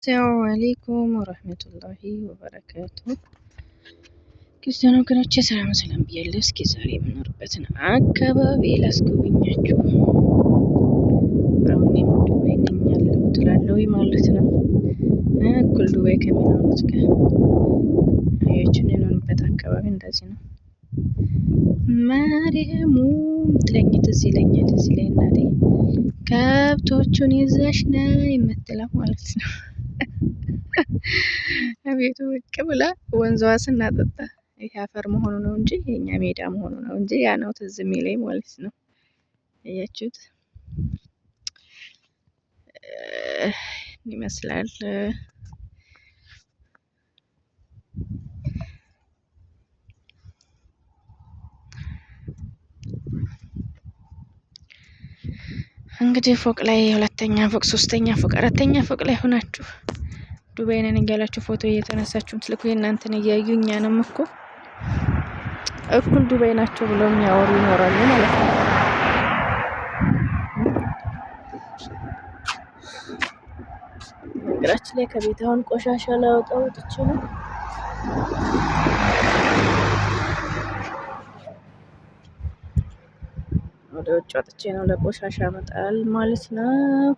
ሰላሙ አለይኩም ወረህመቱላሂ ወበረካቱ። ክርስቲያን ወገኖቼ ሰላም ሰላም ብያለሁ። እስኪ ዛሬ የምኖርበትን አካባቢ ላስጎብኛችሁ። አሁን እኔም ዱባይ ነኝ ያለሁት እላለሁ ማለት ነው። እኩል ዱባይ ከሚኖሩት ጋር አያችሁን፣ የኖርበት አካባቢ እንደዚህ ነው። ማርያሙ ትለኝ ትዝ ይለኛል። እዚህ ላይ እናቴ ከብቶቹን ይዘሽ ነይ የምትለው ማለት ነው። አቤቱ ብቅ ብላ ወንዟ ስናጠጣ ይሄ አፈር መሆኑ ነው እንጂ የኛ ሜዳ መሆኑ ነው እንጂ ያ ነው ትዝ የሚለኝ ማለት ነው። እያችሁት ይመስላል። እንግዲህ ፎቅ ላይ ሁለተኛ ፎቅ፣ ሶስተኛ ፎቅ፣ አራተኛ ፎቅ ላይ ሆናችሁ ዱባይ ነን እያላችሁ ፎቶ እየተነሳችሁ ምትልኩ የእናንተን እያዩ እኛንም እኮ እኩል ዱባይ ናቸው ብለው የሚያወሩ ይኖራሉ ማለት ነው። ነገራችን ላይ ከቤት አሁን ቆሻሻ ላወጣ ወጥቼ ነው። ወደ ውጭ ወጥቼ ነው ለቆሻሻ መጣል ማለት ነው።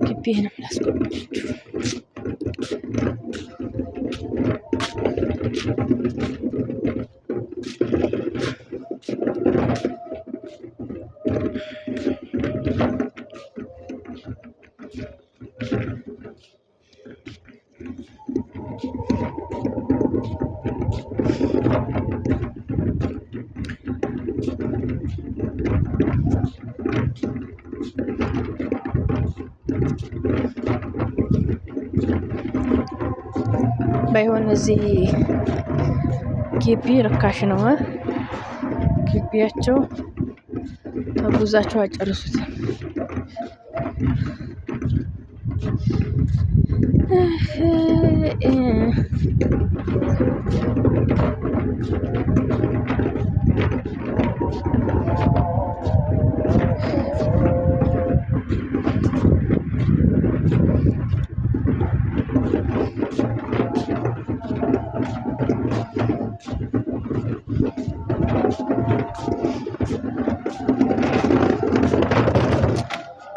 ግቢንም ላስጎብኛችሁ። ባይሆን እዚህ ግቢ ርካሽ ነው። ግቢያቸው ተጉዛቸው አጨርሱትም።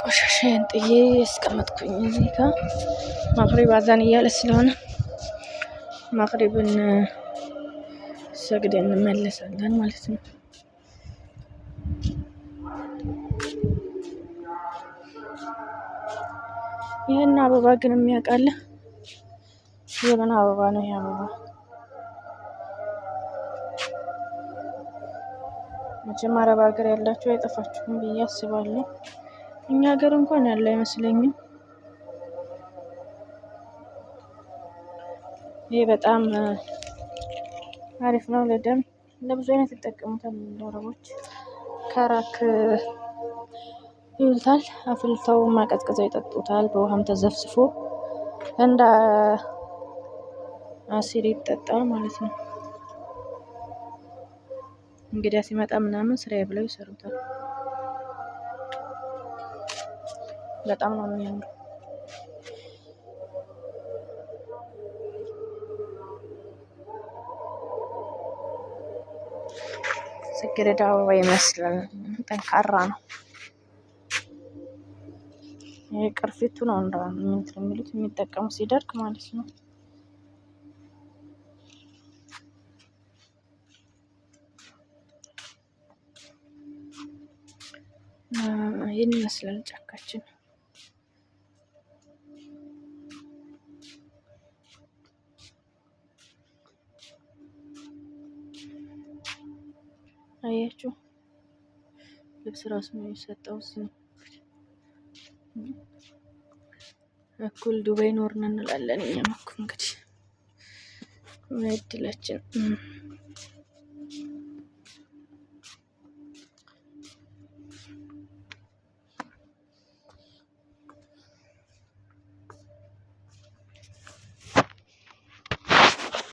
ቆሻሻዬን ጥዬ ያስቀመጥኩኝ እዚህ ጋ መግሪብ አዛን እያለ ስለሆነ መግሪብን ሰግደን እንመለሳለን ማለት ነው። ይህን አበባ ግን የሚያውቃለ የምን አበባ ነው? ይህ አበባ መቼም አረብ ሀገር ያላችሁ አይጠፋችሁም ብዬ አስባለሁ። እኛ ሀገር እንኳን ያለ አይመስለኝም። ይሄ በጣም አሪፍ ነው ለደም፣ ለብዙ አይነት ይጠቀሙታል አረቦች። ከራክ ይሉታል። አፍልተው ማቀዝቅዘው ይጠጡታል። በውሃም ተዘፍዝፎ እንደ አሲር ይጠጣል ማለት ነው። እንግዲያ ሲመጣ ምናምን ስራዬ ብለው ይሰሩታል። በጣም ነው የሚያምረው። ጽጌረዳ አበባ ይመስላል። ጠንካራ ነው። ይሄ ቅርፊቱ ነው እንትን የሚሉት የሚጠቀሙ ሲደርቅ ማለት ነው። ይህን ይመስላል ጫካችን። አያችሁ ልብስ ራሱ ነው የሰጠው። እኩል ዱባይ ኖርን እንላለን እኛም እኮ እንግዲህ እድላችን።